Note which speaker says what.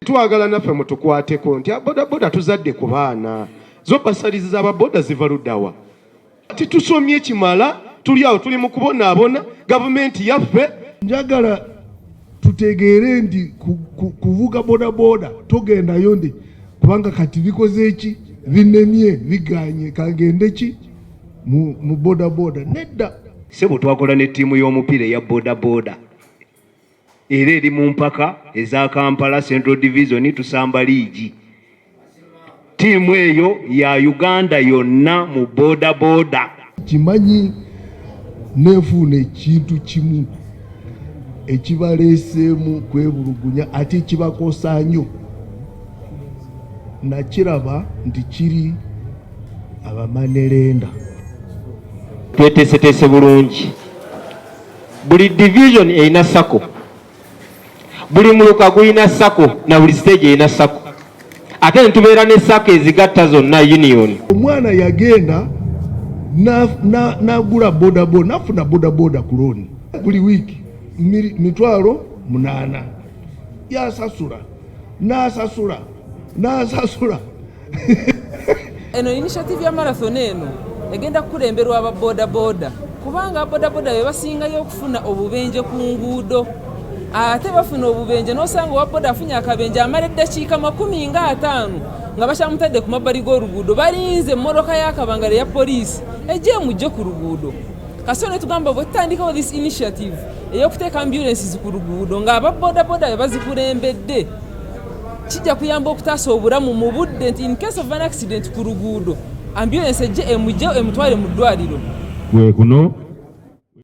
Speaker 1: Twagala naffe mutukwateko nti bodaboda tuzadde ku baana, zo basalizi z'ababoda ziva luddawa? Titusomye kimala, tuli awo tuli mu kubonaabona gavumenti yaffe.
Speaker 2: Njagala tutegeere nti kuvuga bodaboda togendayo ndi kubanga kati bikoze ki, binemye, biganye, kangende ki mu bodaboda, nedda.
Speaker 3: Sebo, twakola ne ttiimu y'omupiira eya bodaboda, era eri mu mpaka eza Kampala Central Division, tusamba liigi. Ttiimu eyo ya Uganda yonna mu bodaboda.
Speaker 2: Kimanyi neefuuna ekintu kimu ekibaleeseemu kwebulugunya ate kibakosa nnyo, nakiraba nti kiri aba money lender.
Speaker 4: Tweteeseteese bulungi. Buli division erina SACCO, buli muluka gulina SACCO, na buli stage erina SACCO, ate ne tubeera ne SACCO ezigatta zonna, union.
Speaker 2: Omwana yagenda nagula bodaboda, nafuna bodaboda ku looni, buli wiiki 8,000 yasasula, nasasula, nasasula.
Speaker 5: Eno initiative ya marathon eno egenda kukulemberwa aba bodaboda, kubanga ababodaboda be basingayo okufuna obubenje ku nguudo. Ate bafuna obubenje n'osanga owa boda afunye akabenje, amala eddakiika 50 nga bakyamutadde ku mabbali g'oluguudo, balinze emmotoka y'akabangale eya poliisi ejje emugje ku luguudo. Kaso ne tugamba bwe tutandikawo this initiative ey'okuteeka ambulances ku luguudo ng'ababodaboda be bazikulembedde, kijja kuyamba okutaasa obulamu mu budde, nti in case of an accident ku luguudo, ambulance ejje emugye emutwale mu ddwaliro.
Speaker 6: Gwe kuno.